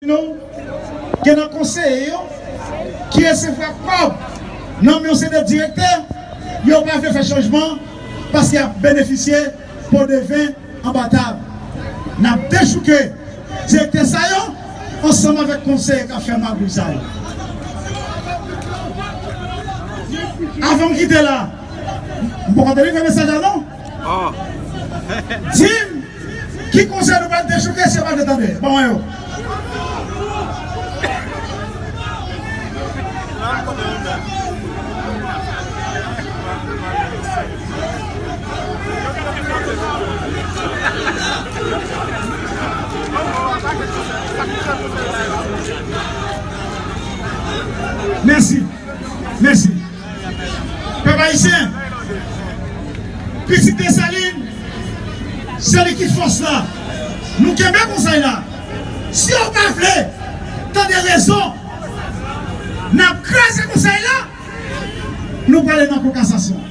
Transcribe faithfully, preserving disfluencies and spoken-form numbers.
Nou gen nan konseye yo ki resevwa kòb nan men yon seri de direktè, yo pa vle fè chanjman paske y ap benefisye po de ven anba tab. N ap dechouke direktè sa yo ansanm avèk konseye k ap fè magouy sa yo. Avan m kite la, m poko delivre mesaj la non. Di m ki konsèy nou pral dechouke si yo pa vle tande? Ban mwen yo. Mèsi. Mèsi. Pèp ayisyen, pitit Desalin, se li ki fòs la. Nou kenbe konsèy la. Si yo pa vle tande rezon, n ap kraze konsèy la, nou prale nan kou kasasyon.